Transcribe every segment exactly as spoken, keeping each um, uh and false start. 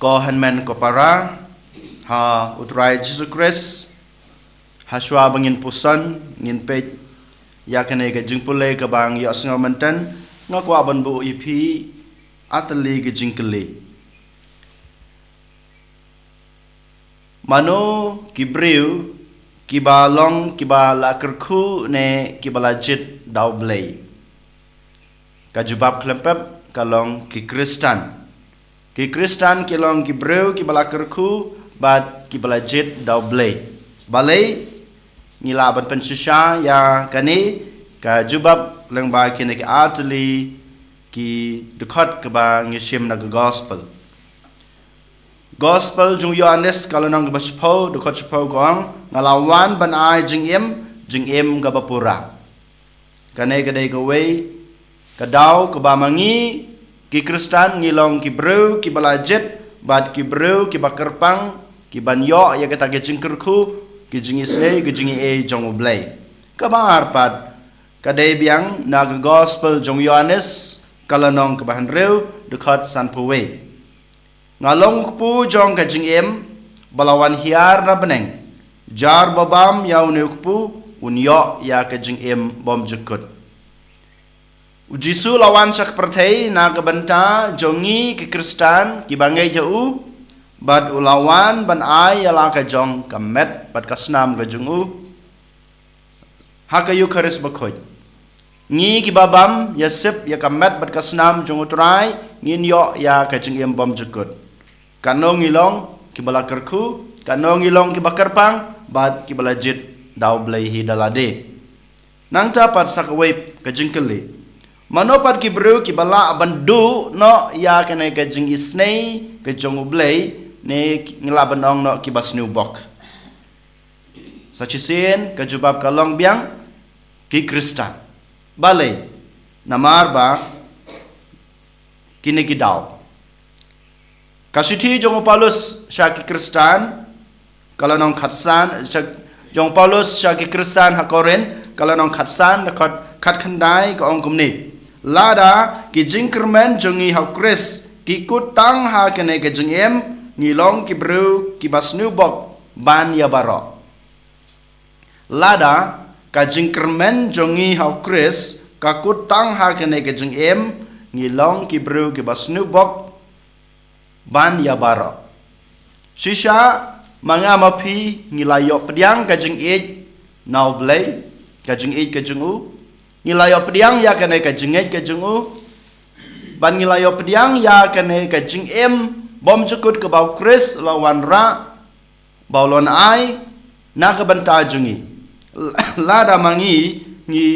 Ko hynmen ko para ha U Trai Jisu Khrist, ha shuwa ba ngin puson, ngin peit ïa kane ka jingpule kaba ngi ïohsngew mynta, nga kwah ban buh ïa phi ar tylli ki jingkylli. Mano ki briew kiba long kiba la kyrkhu ne kiba la jied da U Blei? Ka jubab khlem pep ka long ki Khristan. Ki Khristan ki long ki briew kiba la kyrkhu bad kiba la jied da U Blei. Balei? Ngi lah ban pynshisha ïa kane ka jubab lyngba kine ki ar tylli ki dkhot kaba ngi shim na ka Gospel. Gospel jong u Ïoannis ka lynnong kaba shiphew, dkhot shiphew ka ong, nga la wan ban ai jingim, jingim kaba pura. Kane ka dei kawei ka daw kaba ma ngi ki Khristan ngi long ki briew kiba la jied bad ki briew kiba kyrpang, kiban ïoh ïa kata ka jingkyrkhu, ka jingisnei, ka jingaiei jong U Blei. Kaba ar pat ka dei biang na ka Gospel jong u Ïoannis ka lynnong kaba hynriew, dkhot sanphew wei. Nga long u kpu jong ka jingim ba la wan hiar na bneng. Jar ba bam ïa une u kpu un ïoh ïa ka jingim bymjukut. U Jisu la wan sha ka pyrthei na ka bynta jong ngi ki Khristan kiba ngeit ha u, bad u la wan ban ai ïa la ka jong ka met bad ka snam ka jong u ha ka Eukharist bakhuid. Ngi kiba bam ïasep ïa ka met bad ka snam jong U Trai ngin ïoh ïa ka jingim bymjukut. Katno ngi long kiba la kyrkhu, katno ngi long kiba kyrpang bad kiba la jied da U Blei hi da lade. Nangta pat sa kawei ka jingkylli. Mano pat ki briew kiba lah ban duh noh ïa kane ka jingisnei ka jong U Blei ne ngi lah ban ong noh kiba sniew bok? Sa shisien ka jubab ka long biang ki Khristan. Balei? Namar ba kine ki daw. Ka shithi jong u Paulus sha ki Khristan ka lynnong khatsan, sha, jong u Paulus sha ki Khristan ha Korinth ka lynnong khatsan, dkhot khatkhyndai ka ong kumne. Lada ki jingkyrmen jong ngi ha u Khrist ki kut tang ha kane ka jingim, ngi long ki briew kiba sniew bok ban ïa baroh. Lada ka jingkyrmen jong ngi ha u Khrist ka kut tang ha kane ka jingim, ngi long ki briew kiba sniew bok ban ïa baroh. Shisha ma nga ma phi ngi la ïoh pdiang ka jingïeit na U Blei, ka jingïeit ka jong u. Ngi la ïoh pdiang ïa kane ka jingïeit ka jong u. Bad ngi la ïoh pdiang ïa kane ka jingim bymjukut kaba u Khrist u la wanrah ba u la ai na ka bynta jong ngi. Lada ma ngi ngi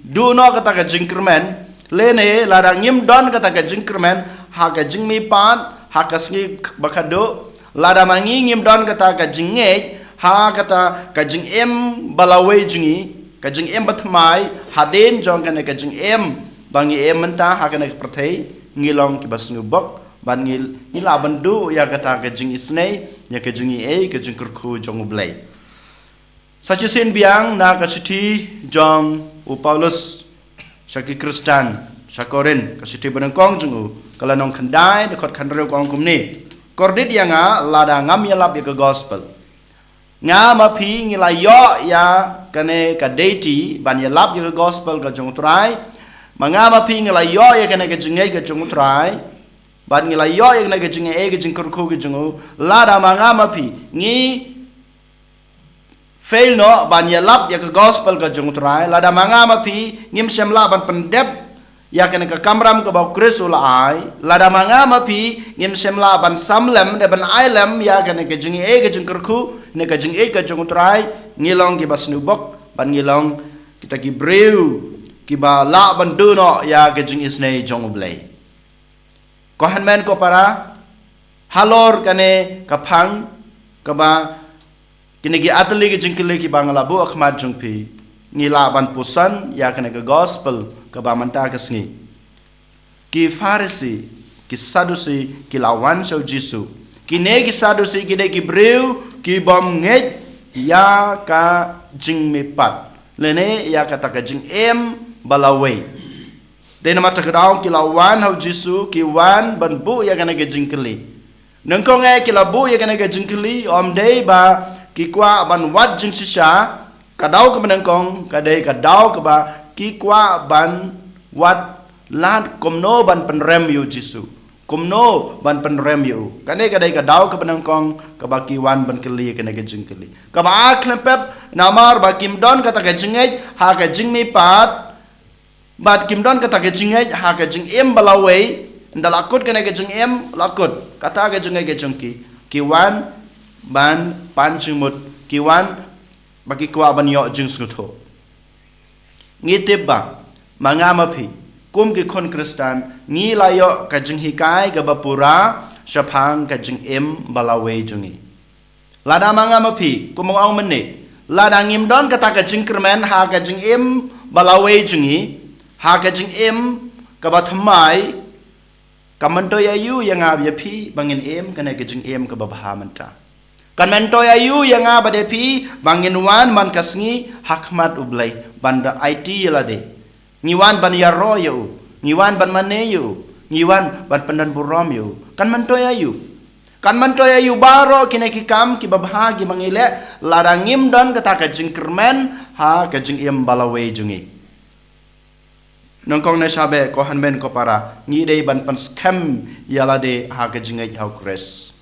duh noh kata ka jingkyrmen, lane lada ngim don kata ka jingkyrmen ha ka jingmihpat ha ka sngi ba khatduh, lada ma ngi ngim don kata ka jingngeit ha kata ka jingim ba lawei jong ngi, ka jingim bathymmai hadien jong kane ka jingim ba ngi im mynta ha kane ka pyrthei, ngi long kiba sniew bok. Bad ngi, ngi lah ban duh ïa kata ka jingisnei, ïa ka jingaiei, ka jingkyrkhu jong U Blei. Sa shisien biang na ka shithi jong u Paulus sha ki Khristan sha Korinth, ka shithi banyngkong jong u, ka lynnong khyndai, dkhot khathynriew ka ong kumne. Kordit ïa nga lada ngam ïalap ïa ka Gospel. Nga ma phi ngi la ïoh ïa kane ka deiti ban ïalap ïa ka Gospel ka jong U Trai. Ma nga ma phi ngi la ïoh ïa kane ka jingngeit ka jong U Trai. Bad ngi la ïoh ïa kane ka jingaiei, ka jingkyrkhu ka jong u. Lada ma nga ma phi ngi fail noh ban ïalap ïa ka Gospel ka jong U Trai, lada ma nga ma phi ngim shym lah ban pyndep ïa kane ka kamram kaba u Khrist u la ai, lada ma nga ma phi ngim shym lah ban sam lem, ne ban ai lem ïa kane ka jingaiei, ka jingkyrkhu, ne ka jingïeit ka jong U Trai, ngi long kiba sniew bok, bad ngi long kita ki briew kiba lah ban duh noh ïa ka jingisnei jong U Blei. Ko hynmen ko para, halor kane ka phang kaba kine ki ar tylli ki jingkylli kiba nga la buh ha khmat jong phi, ngi lah ban puson ïa kane ka Gospel kaba mynta ka sngi. Ki Pharisi, ki Sadusi ki la wan sha u Jisu. Kine ki Sadusi ki dei ki briew ki bym ngeit ïa ka jingmihpat, lane ïa kata ka jingim ba lawei. Dei namar kata ka daw ki la wan ha u Jisu, ki wan ban buh ïa kane ka jingkylli. Nyngkong eh ki la buh ïa kane ka jingkylli, ym dei ba ki kwah ban wad jingshisha, ka daw kaba nyngkong ka dei ka daw kaba ki kwah ban wad lad kumno ban pynrem ïa u Jisu. Kumno ban pynrem ïa u. Kane ka dei ka daw kaba nyngkong kaba ki wan ban kylli ïa kane ka jingkylli. Kaba ar khlem pep namar ba kim don kata ka jingngeit ha ka jingmihpat, bad kim don kata ka jingngeit ha ka jingim ba lawei. Ynda la kut kane ka jingim, la kut kata ka jingngeit ka jong ki, ki wan ban pan jingmut, ki wan ba ki kwah ban ïoh jingsngewthuh. Ngi tip ba ma nga ma phi kum ki khun Khristan ngi la ïoh ka jinghikai kaba pura shaphang ka jingim ba lawei jong ngi. Lada ma nga ma phi, kum u ong mynne, lada ngim don kata ka jingkyrmen ha ka jingim ba lawei jong ngi, ha ka jingim kaba thymmai, kan myntoi aïu ïa nga ïa phi ba ngin im kane ka jingim kaba bha mynta? Kan myntoi aïu ïa nga bad ïa phi ba ngin wan man ka sngi ha khmat U Blei ban da aiti ïa lade? Ngi wan ban ïaroh ïa u, ngi wan ban mane ïa u, ngi wan ban pyndon burom ïa u. Kan myntoi aïu? Kan myntoi aïu baroh kine ki kam kiba bha kiba ngi leh, lada ngim don kata ka jingkyrmen ha ka jingim ba lawei jong ngi? Nyngkong ne shabeh, ko hynmen ko para, ngi dei ban pynskhem ïa lade ha ka jingngeit ha U Khrist.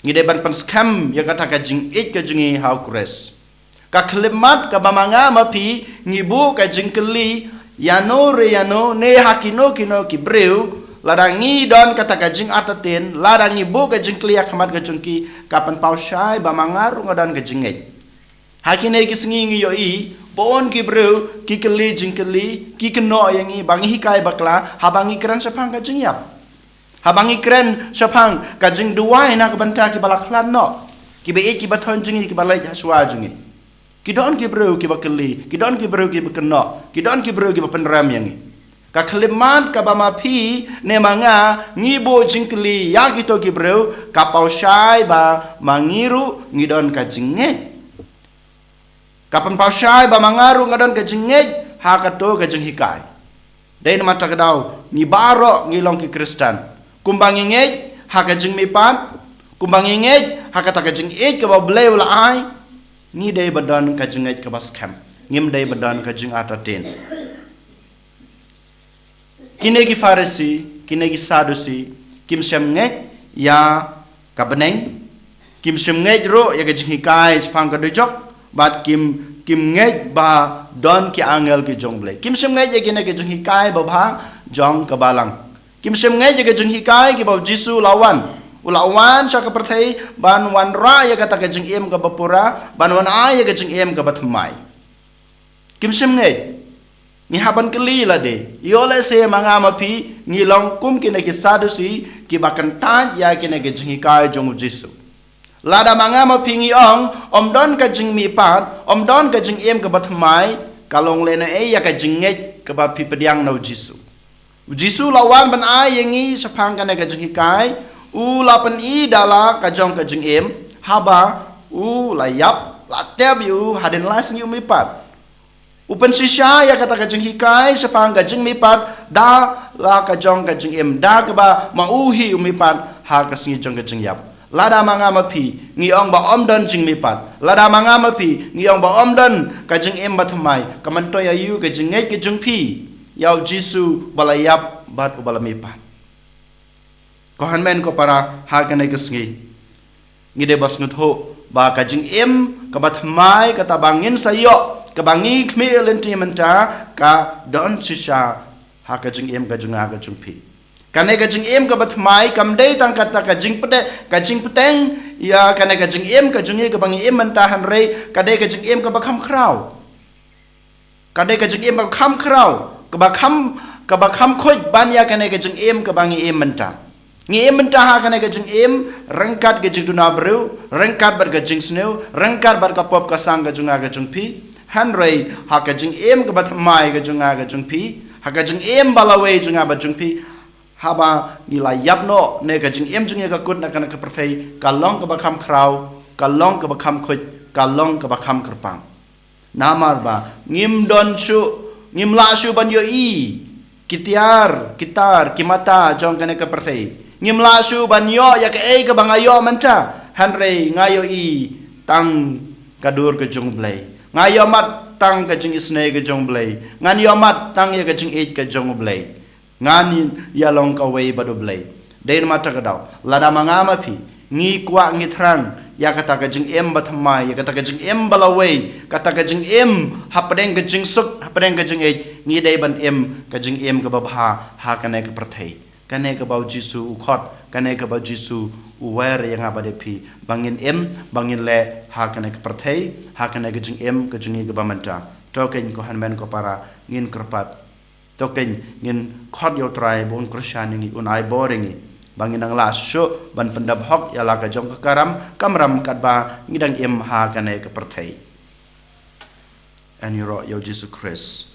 Ngi dei ban pynskhem ïa kata ka jingïeit ka jong ngi ha U Khrist. Ka khyllipmat kaba ma nga ma phi ngi buh ka jingkylli ïano re ïano ne ha kino kino ki briew, lada ngi don kata ka jingartatien, lada ngi buh ka jingkylli ha khmat ka jong ki, ka pynpaw shai ba ma nga ruh nga don ka jingngeit. Ha kine ki sngi ngi ïohi bun ki briew ki kylli jingkylli, ki kynnoh ïa ngi ba ngi hikai bakla haba ngi kren shaphang ka jingïap. Haba ngi kren shaphang ka jingduwai na ka bynta kiba la khlad noh, kiba ïeit kiba thoh jong ngi, kiba leit ha shuwa jong ngi, ki don ki briew kiba kylli, ki don ki briew kiba kynnoh, ki don ki briew kiba pynrem ïa ngi. Ka khyllipmat kaba ma phi ne ma nga ngi buh jingkylli ïa kito ki briew ka paw shai ba ma ngi ruh ngi don ka jingngeit. Ka pynpaw shai ba ma nga ruh nga don ka jingngeit ha kato ka jinghikai. Dei namar kata ka daw ngi baroh ngi long ki Khristan. Kumba ngi ngeit ha ka jingmihpat, kumba ngi ngeit ha kata ka jingïeit kaba U Blei u la ai, ngi dei ban don ka jingngeit kaba skhem. Ngim dei ban don ka jingartatien. Kine ki Pharisi, kine ki Sadusi, kim shym ngeit ïa ka bneng, kim shym ngeit ruh ïa ka jinghikai shaphang ka dujok, bad kim, kim ngeit ba don ki angel ki jong U Blei. Kim shym ngeit ïa kine ki jinghikai babha jong ka balang. Kim shym ngeit ïa ka jinghikai kiba U Jisu u la wan, u la wan sha ka pyrthei ban wanrah ïa kata ka jingim kaba pura, ban wan ai ïa ka jingim kaba thymmai. Kim shym ngeit. Ngi hap ban kylli lade. Ïoh lehse ma nga ma phi ngi long kum kine ki Sadusi kiba kyntait ïa kine ki jinghikai jong U Jisu. Lada ma nga ma phi ngi ong ym don ka jingmihpat, ym don ka jingim kaba thymmai, ka long lehnohei ïa ka jingngeit kaba phi pdiang na U Jisu? U Jisu u la wan ban ai ïa ngi shaphang kane ka jinghikai, u la pyni da la ka jong ka jingim, haba u la ïap, la tep ïa u hadien lai sngi u mihpat. U pynshisha ïa kata ka jinghikai shaphang ka jingmihpat da la ka jong ka jingim, da kaba ma u hi u mihpat ha ka sngi jong ka jingïap. Lada ma nga ma phi ngi ong ba ym don jingmihpat, lada ma nga ma phi ngi ong ba ym don ka jingim ba thymmai, ka myntoi aïu ka jingngeit ka jong phi ïa U Jisu uba la ïap bad uba la mihpat? Ko hynmen ko para, ha kane ka sngi ngi dei ban sngewthuh ba ka jingim kaba thymmai kata ba ngin sa ïoh, kaba ngi khmih lynti mynta, ka don shisha ha ka jingim ka jong nga ka jong phi. Kane ka jingim kaba thymmai kam dei tang kata ka jingpyte, ka jingpyteng ïa kane ka jingim ka jong ngi kaba ngi im mynta, hynrei ka dei ka jingim kaba kham khraw. Ka dei ka jingim ba kham khraw, kaba kham, kaba kham khuid ban ïa kane ka jingim kaba ngi im mynta. Ngi im mynta ha kane ka jingim ryngkat ka jingduna briew, ryngkat bad ka jingsniew, ryngkat bad ka pop ka sang ka jong nga ka jong phi. Hynrei ha ka jingim kaba thymmai ka jong nga ka jong phi, ha ka jingim ba lawei jong nga bad jong phi, haba ngi la ïap noh ne ka jingim jong ngi ka kut na kane ka pyrthei, ka long kaba kham khraw, ka long kaba kham khuid, ka long kaba kham kyrpang. Namar ba ngim don shuh, ngim lah shuh ban ïohi ki tiar, ki tar, ki mata jong kane ka pyrthei. Ngim lah shuh ban ïoh ïa kaei kaba nga ïoh mynta, hynrei nga ïohi tang ka dur ka jong U Blei. Nga ïohmad tang ka jingisynei ka jong U Blei. Ngan ïohmad tang ïa ka jingïeit ka jong U Blei. Ngan ïalong kawei bad U Blei. Dei namar kata ka daw, lada ma nga ma phi ngi kwah, ngi thrang ïa kata ka jingim bathymmai, ïa kata ka jingim balawei, kata ka jingim hapdeng ka jingsuk, hapdeng ka jingïeit, ngi dei ban im ka jingim kaba bha ha kane ka pyrthei. Kane kaba U Jisu u khot, kane kaba U Jisu u wer ïa nga bad ïa phi ba ngin im, ba ngin leh ha kane ka pyrthei, ha kane ka jingim ka jong ngi kaba mynta. To keiñ ko hynmen ko para, ngin kyrpad. To keiñ, ngin khot ïa U Trai ba un kyrshan ïa ngi, un ai bor ïa ngi ba ngin nang lah shuh ban pyndap hok ïa la ka jong ka karam kamram katba ngi dang im ha kane ka pyrthei. Yn ïaroh ïa U Jisu Khrist.